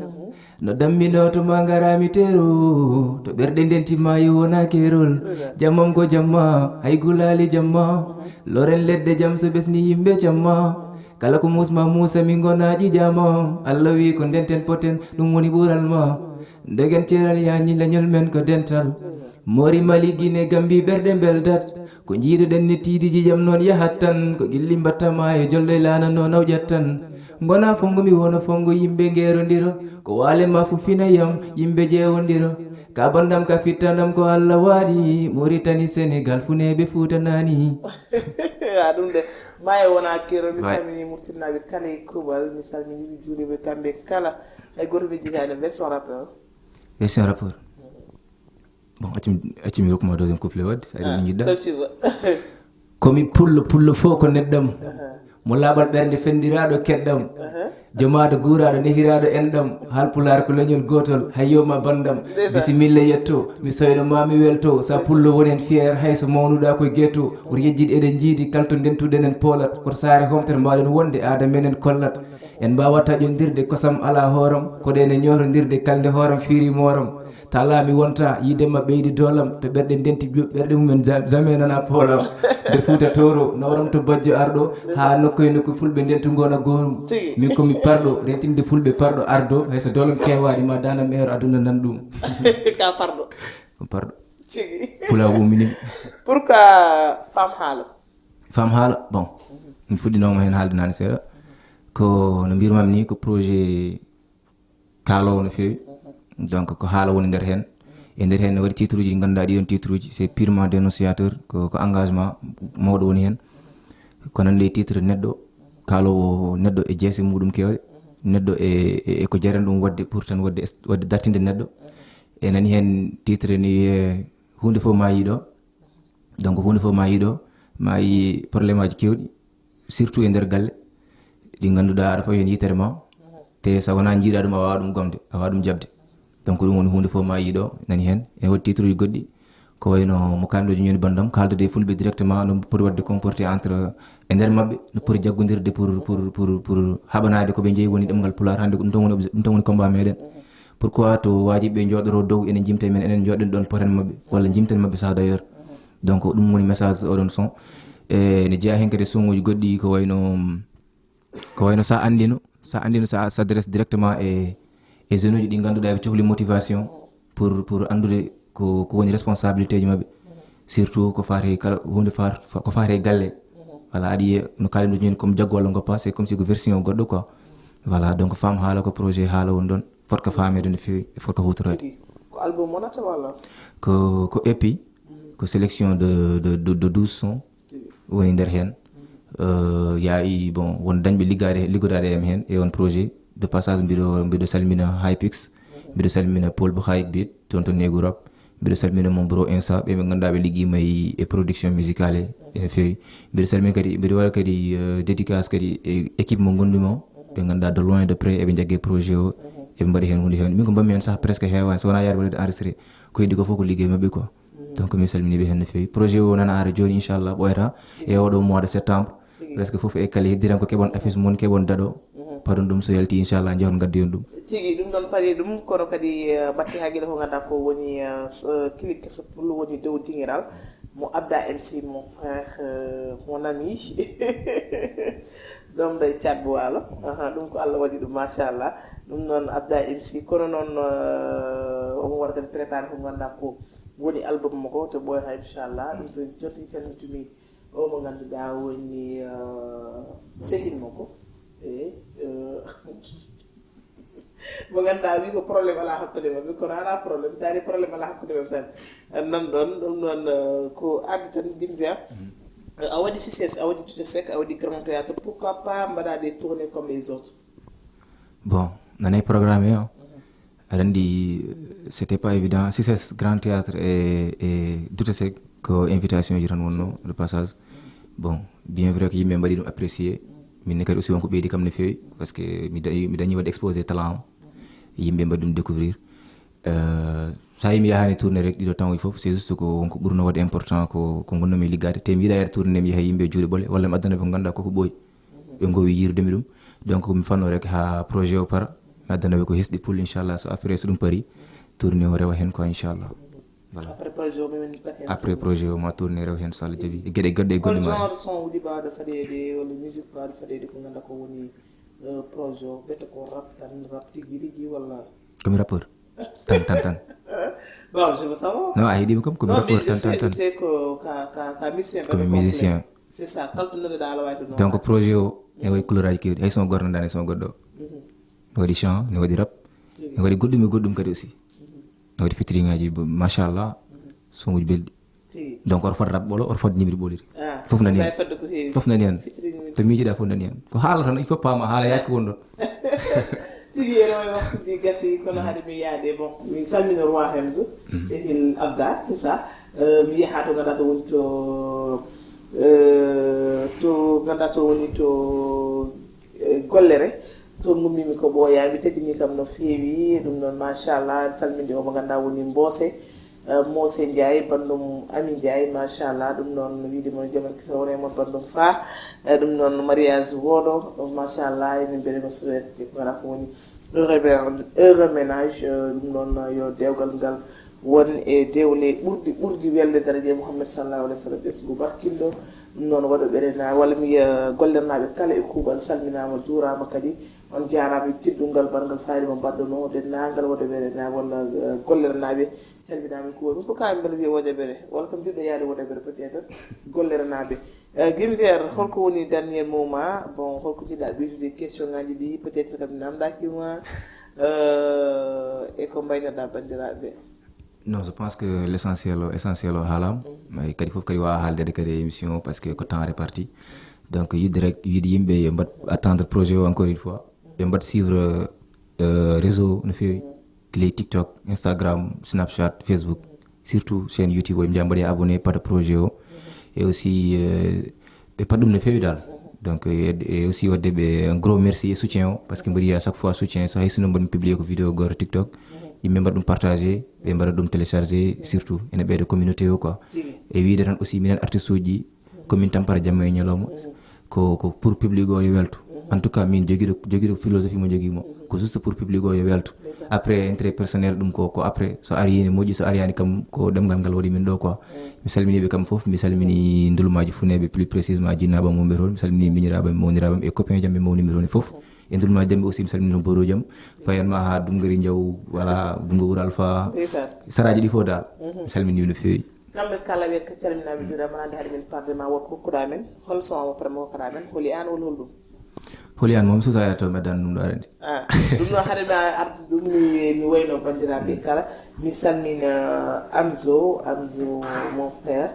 No dammino to ma ngarami tero to ɓerɗe ndenti ma yo wona kerol. Jamam ko jamma hay gulali jamma. Loren ledde jam so ɓesni yimɓe jamma. Kala ko musma musa min gona ƴiƴama. Allah wi ko ndenten poten ɗum woni ɓural ma. Ndegen ceeral yani leñol men ko dental. Mori mali gine gambi ɓerɗe beldat. Ko jiiduɗen ni tiidi jijam noon yahat tan ko gilli mbattama e jolɗo e laana noon awƴat tan. Gona fongo mi wona fongo yimɓe ngerodiro ko wale ma fu fina yam yimɓe ƴewodiro. Ka bandam ka fittanam ko Allah waɗi Mauritanie Sénégal funeɓe futanani. A ɗum de maye wona kero mi salmini murtinnaɓe kala e kuuɓal mi salmini ɓe juuliɓe kamɓe kala hay goto mi jitani version rappeur. Version rappeur. Bon, acci mi rokkuma deuxième couplet wadde sa ɗum jiɗɗa. Tawtiba. Komi pullo pullo fof ko neɗɗam. Mo laaɓal ɓernde fenndiraɗo keɗɗam. Jomaɗo guuraɗo nehiraɗo enɗam. Halpulaar ko leñol gotol hayyo ma bandam. Bisimilla yetto mi soyno ma mi welto sa pullo wonen fier hayso mawnuɗa koye gueto. Woto yejjid eɗen jiidi kalto ndentuɗen en poolat koto saare homtere mbaɗen wonde aada menen kollat. En mbawa taƴodirde kosam ala hooram koɗen e ñotodirde kalde hooram fiiri mooram. Tala mi wonta yidema ɓeydi dolam to ɓerɗe ndenti ɓerɗe mumen jamais nana poolam. Nde fuuta toro nawram to bajjo arɗo ha nokkoye nokku fulɓe ndentu gona gorum. Min komi parɗo rentinde fulɓe parɗo ardo hayso dolam kewaɗi ma danam eero aduna nan ɗum. Ka parɗo. Parɗo. Tigi. Pulaw ummini. Pourquoi femme haala? Femme haala bon mi fuɗɗinoma hen haalde nane seeɗa. Ko no mbirmami ni ko projet kaalowo no fewi. Donc ko haala woni nder hen e nder hen ne waɗi titre uji ɗi ganduɗa ɗiɗon titre uji c'est purement dénonciateur ko ko engagement mawɗo woni hen. Ko nande e titre neɗɗo kaalowo neɗɗo e jeese muɗum kewɗe neɗɗo e e ko jaren ɗum wadde pour tan wadde wadde dartinde neɗɗo. E nani hen titre ni wiye hunde fof ma yiɗo. Donc hunde fof ma yiɗo ma yi problème aji kewɗi surtout e nder galle ɗi ganduɗa aɗa fawi hen yitere ma te sa wona jiiɗa ɗum a wawa ɗum gomde a wawa ɗum jabde. Donc ɗum woni hunde fof ma yiɗo nani hen ene waɗi titre uji goɗɗi Ko wayno mo kaamɗo joni bandam, kaaldude e fulɓe directement, no poti waɗde comporter entre e nder maɓɓe, no poti jaggondirde pour, pour, pour, pour haɓanaade ko ɓe njeyi woni ɗemngal Pulaar. Hannde ko ɗum tan woni obje-, ɗum tan woni combat meɗen. Pourquoi to waajiɓe ɓe njooɗoro dow, enen jimta men, enen njooɗen ɗon poten maɓɓe, walla jimten maɓɓe sax d'ailleurs. Donc ɗum woni message oɗon son. E ne jeyaa heen kadi e son uji goɗɗi, ko wayno, ko wayno sa anndino, sa anndino, sa s'adresse directement e, e jeunes uji ɗi ngannduɗaa ɓe cohli motivation pour, pour anndude ko, ko woni responsabilité ji maɓɓe. Surtout ko faati e kala huunde faat-, fa-, ko faati e galle. Voilà, aɗa yiya no kaaɗen ɗum joni comme jaggu walla ngoppa, c'est comme si ko version goɗɗo quoi. Voilà, donc fam haala ko projet haala woni ɗon, foti ko faameede no feewi, e foti ko huutoraade. Tigi. Ko album wonata walla? Ko, ko E P, ko sélection de, de, de, de douze sons woni nder heen. Euh, yaawi, bon, won dañɓe liggaade, liggodaade e am heen e on projet. De passage, mbiɗo, mbiɗo salmina Hypix, mbiɗo salmina Paul Bouhaïk Beat, toon to Negu Rap. Mbiɗo salmina mon bro Insa, ɓe ɓe ngannduɗaa ɓe liggiima e, e production musicale ene feewi. Mbiɗo salmina kadi, mbiɗo waɗa kadi, euh, dédicace kadi e équipe mo ngonndumi o, ɓe ngannduɗaa de loin de près eɓe njagge projet o, eɓe mbaɗi heen huunde heen. Min ko mbaɗmi heen saha presque heewaani, so wonaa yaade waɗde enregistré. Ko heddi ko fof ko liggey maɓɓe quoi. Donc mi salmini ɓe heen no feewi. Projet o nana ara jooni, inchallah, ɓooyata e oɗo mois de septembre. Tigi. Presque fof e kala heddiran ko keɓon affiche mum, keɓon daɗo. Paɗon ɗum so yalti, inchallah, njehon ngaddoyon ɗum. Tigi, ɗum ɗon paɗi ɗum, kono kadi, eh, mbatte hakkille ko ngannduɗaa ko woni, eh, s-, eh, clip keso pullo woni dow dingiral. Mo Abda M C, mon frère, eh, mon ami. Ɗum ɗo e Tchad Waalo. Aha, ɗum ko Allah waɗi ɗum, machallah. Ɗum noon Abda M C, kono noon, eh, omo waɗa kadi préparé ko ngannduɗaa ko woni album makko, to ɓooyata, inchallah. Ɗum ɗo jotti calmitumi o mo ngannduɗaa woni, eh, sehil makko. E, eh, mo ngannduɗaa wi ko problème alaa hakkunde maɓɓe, kono alaa problème, taari problème alaa hakkunde maɓɓe tan. Nan ɗon, ɗum noon, eh, ko addi tan, Gimzia. Eh, a waɗi C C S, a waɗi Douta Seck, a waɗi Grand Théâtre, pourquoi pas mbaɗa des tournées comme les autres? Bon, nanay programme o. Aɗa anndi, euh, c'était pas évident. C C S, Grand Théâtre e, e Douta Seck ko invitation ji tan wonno, de passage. Bon, bien vrai ko yimɓe mbaɗi ɗum apprécié. Min ne kadi aussi wonko ɓeydi kam no feewi, parce que mi dañi, mi dañi waɗde exposé talent am. Yimɓe mbaɗi ɗum découvrir. Euh, so a yii mi yahaani tourné rek ɗiɗo tan o fof, c'est juste ko wonko ɓurno waɗde important ko, ko ngonnoomi liggaade. Te mi yiɗa yaade tourné mi yaha yimɓe juuɗe ɓole, walla mi addana ɓe ko ngannduɗaa koko ɓooyi. Ɓe ngowi yirde mi ɗum. Donc mi fanno rek haa projet o para. Mi addana ɓe ko hesɗi pul, inchallah, so après so ɗum pari, tourné o rewa heen quoi, inchallah. Voilà. Après projet o, min mbaɗ heen. Après projet o ma tourné rewa heen so Allah jaɓi. E geɗe goɗɗe e goɗɗe. Hol genre son uji mbaawɗo fadeede, walla musique mbaawɗo fadeede ko ngannduɗaa ko woni, euh, projet o? Ɓette ko rap tan, rap tigi rigi walla? Ko mi rappeur. Tan, tan, tan. Non, je veux savoir. Non, a heɗiima kam, ko mi rappeur tan, tan, tan. Ko ka, ka, ka musicien. Ko mi musicien. C'est ça, kala to nodduɗaa aɗa waawi to. Donc projet o ene waɗi couleur aji keewɗi, hay son goɗɗo nani, hay son goɗɗo. Ne waɗi chant, ne waɗi rap, ne waɗi goɗɗum e goɗɗum kadi aussi. Ne waɗi featuring aji, machallah, son uji belɗi. Tigi. Donc oto fot rap ɓolo, oto fot nimri ɓoliri. Ah, fof nani heen. Fof nani heen. To miijiɗaa fof nani heen. Ko haala tan, il faut paama haala yaaj ko woni ɗon. Tigi, ene wayi waktu ndi gasi, kono hade mi yaade, bon, mi salmino Roi Hems, Sehil Abda, c'est ça. Euh, mi yaha to ngannduɗaa to woni to, euh, to ngannduɗaa to woni to, euh, gollere. Toon ngummimi ko ɓooyaa, mi teddini kam no feewi, ɗum noon machallah, salminde o mo ngannduɗaa woni Mboose, eh, Moose Ndiaye, banndum Ami Ndiaye, machallah, ɗum noon wiide mon jamal kisa wona e mon banndum Fa, eh, ɗum noon mariage wooɗo, machallah, emin mbele mo souhaité ko ngara ko woni heureux, heureux ménage, eh, ɗum noon yo dewgal ngal won e dewle ɓurɗi, ɓurɗi welde daraja Muhammad sallallahu alaihi wasallam, ɓesngu barkinɗo, ɗum noon waɗo ɓere na, walla mi wiya gollernaɓe kala e kuuɓal salminama, juurama kadi. On jaaraama e teddungal, bangal fayida mo mbaɗɗono, denndaangal Wodobere na, walla, eh, golleranaaɓe, calminaama e kuuwal. Min ko kaami mbaɗa wiya Wodobere, walla kam njiɗɗo yaade Wodobere peut-être, golleranaaɓe. Eh, Gimzer, holko woni dernier mot ma? Bon, holko njiɗɗa ɓeydude question ngaji ɗi, peut-être kam namdaki ma, eh, e ko mbaynorɗa banndiraaɓe ɓe? Non, je pense que l'essentiel o, essentiel o haalama. Mais kadi fof kadi wawa haalde kadi e émission o, parce que ko temps réparti. Donc, yiɗde rek, yiɗde yimɓe yo mbaɗ attendre projet o encore une fois. Ɓe mbaɗ suivre, euh, réseau no feewi. Gila e TikTok, Instagram, Snapchat, Facebook. Surtout chaîne YouTube o, ɓe mbiya mbaɗe abonné, pada projet o. Et aussi, euh, ɓe paɗ ɗum no feewi dal. Donc, et, et aussi wadde ɓe un gros merci et soutien o, parce que mbaɗi à chaque fois soutien, so hay sinno mbaɗmi publié ko vidéo goto TikTok. Yimɓe mbaɗa ɗum partagé, ɓe mbaɗa ɗum téléchargé, surtout ene ɓeyda communauté o quoi. E wiide tan aussi minen artiste uji, komin tampata jamma e ñalawma. Ko, ko pour public o yo welto. En tout cas, min jogiiɗo, jogiiɗo philosophie mo jogiimo, ko juste pour public o yo welto. Après, intérêt personnel ɗum ko, ko après, so ari ne moƴƴi, so ariyani kam, ko ɗemngal ngal waɗi min ɗo quoi. Mi salmini ɓe kam fof, mi salmini Ndulmaji Funeeɓe, plus précisément jinnaɓam wonɓe toon, mi salmini miñiraɓam, mawniraɓam e copain jam ɓe mawnimi toon e fof. E Ndulmaji Jamɓe aussi, mi salmini toon Bodo Jam. Fayanma ha Dungari Jaw, wala Bungo Wuro Alfa. Saraji ɗi fof dal. Mi salmini no feewi. Kamɓe kala ɓe calminaɓe, juuɗama, nande haade min parde ma, woto kokkuɗa men. Hol son o, après mo kokkuɗa men, holi an, hol holɗum? Holi an moom, so tawi a taw mi addani ɗum ɗo arande. Ah, ɗum ɗo haade mi arde ɗum, mi, mi wayno bandiraɓe kala. Mi salmina Amzo, Amzo, mon frère,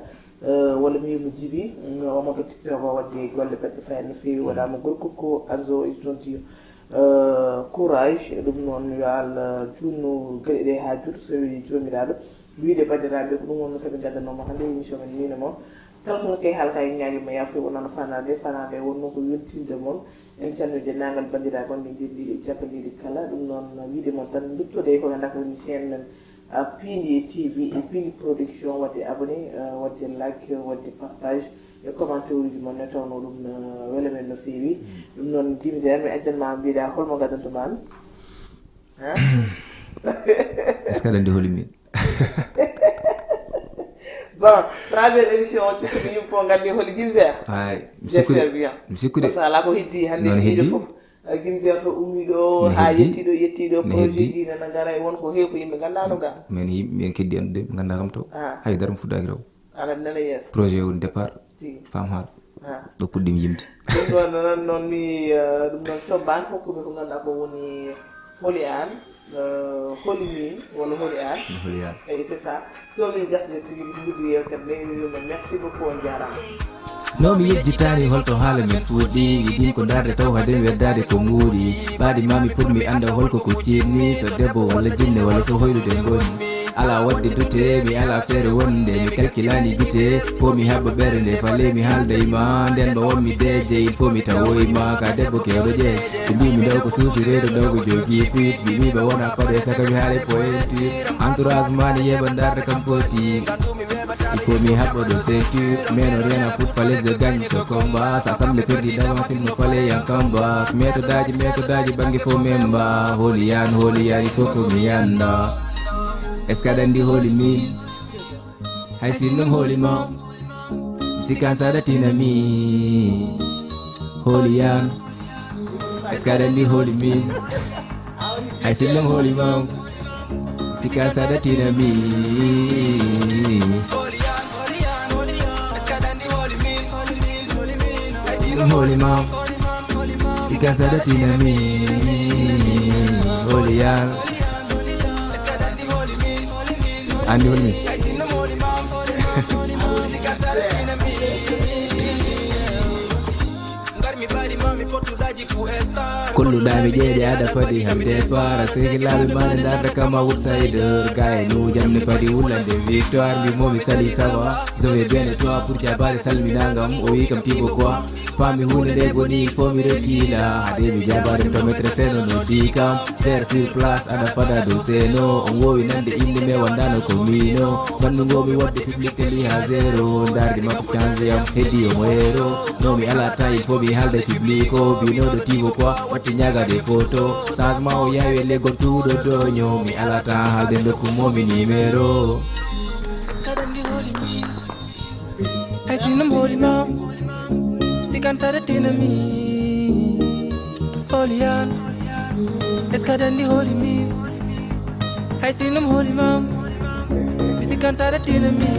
euh, walla mi wiya mo Jibi, mm, omo ɗo TikTok o, wadde golle baɗɗe fayda no feewi, waɗama gorko ko Amzo e toon tiyo. Euh, courage, ɗum noon yo Allah junnu geɗe ɗe ha juuta, so weli jomiraɗo. Wiide bandiraɓe ko ɗum wonno kadi gaddanoma hande émission men Mino Mon. Kala kono kay haala ka e ñaajo ma yaafo wonano fanade, fanade wonno ko weltinde mon. En calmini denndaangal banndiraaɓe wonɓe nder leydi e caggal leydi kala. Ɗum noon, wiide mon tan, nduttode ko ngannduɗaa ko woni chaîne men, ah, Piindi T V e Piindi Production, waɗde abonné, ah, waɗde like, waɗde partage e commentaire uji mon ne, tawnoo ɗum ne wela men no feewi. Ɗum noon, Gimzer, mi addan ma, mbiɗa holmo ngaddanto ma mi? Hein? Est-ce que aɗa anndi holi min? Bon, travers émission o, cikkuɗo yimɓe fof nganndi holi Gimzer. Ay, mi sikkude. J'espère bien. Mi sikkude. Parce que alaa ko heddi hannde. Noon heddi. Fof. Ah, Gimzer to ummi ɗo, haa heddi. Yetti ɗo, yetti ɗo, projet heddi. Ji nana ngara, e won ko heewi ko yimɓe nganndaano ga. Men yimɓe, men keddi anndude, ɓe nganndaa kam to. Ah. Hay dara mi fuɗɗaaki taw. Aɗa nana yeeso. Projet woni départ. Tigi. Fam haal. Ah. Ɗo puɗɗimi yimde. Ɗum ɗon noon, noon mi, eh, ɗum ɗon cobbaan hokkumi ko ngannduɗaa ko woni holi aan, eh, holi min, walla holi aan. Holi aan. Eyi, c'est ça. Ɗo min gasde tigi, min njuddi yeewtere nde, mi wiima merci beaucoup, on jaaraama. No mi yejjitaani holto haala men fuɗɗi, wiɗin ko ndaarde taw haden weddaade ko nguuɗi. Ɓaadi ma mi pour mi annda holko ko ciɗmi, so debbo walla jinne walla so hoyɗude ngoni. Alaa waɗde dute, mi alaa feere wonde, mi kalkilaani gite. Ko mi haɓɓa ɓernde, fale mi haalda e ma, nden ɗo won mi deeje, il faut mi tawoy ma, ka debbo kewɗo ƴeeñ. Ɓe mbii mi ndaw ko suusi reedo, ndaw ko jogii fuit, mi wii ɓe wona paɗe, saka mi haale pointure. Entourage ma ne yeɓa ndaarde kam poti. Il faut mi haɓɓa ɗo ceinture, mais no rien à foutre, fallait je gagne ce combat. Ça semble perdu d'avance, il me fallait un combat. Méthodaaji, méthodaaji, bannge fof memba. Holi aan, holi aan, il faut ko mi annda. Est-ce que aɗa anndi holi min? Hay sinno mi holi ma, sikan saɗatina mi. Holi aan, est-ce que aɗa anndi holi min? Hay sinno mi holi ma, sikan saɗatina mi. Holi ma, sikan saɗatina mi. Holi aan. Anndi holi min? Kolluɗaa mi ƴeeƴe aɗa fadi hannde para, sehilaaɓe ma ne ndarda kam outsider. Gaye nujam ne fadi wullande victoire, mbi momi sali sawa. Je vais bien et toi, pour jabaade salminaangam, o wi kam tibo quoi. Paami huunde nde boni, il faut mi rekkila. Hade mi jabaade to maître seno no di kam. Ser sur place, aɗa fada dow seno. On wowi nande innde me wandano ko mino. Banndungo mi wadde public teli ha zéro. Ndardi makko change yam, heddi omo ero. No mi ala temps, il faut mi haalda e public o. Binoɗo tibo quoi, watti ñagade photo. Changement o yawi e leggol tuuɗo doño. Mi ala temps haalde, ndokku momi numéro. Hay sinno mi holi ma, sikan saɗatina mi. Holi aan, est-ce que aɗa anndi holi min? Hay sinno mi holi ma, mi sikan saɗatina mi.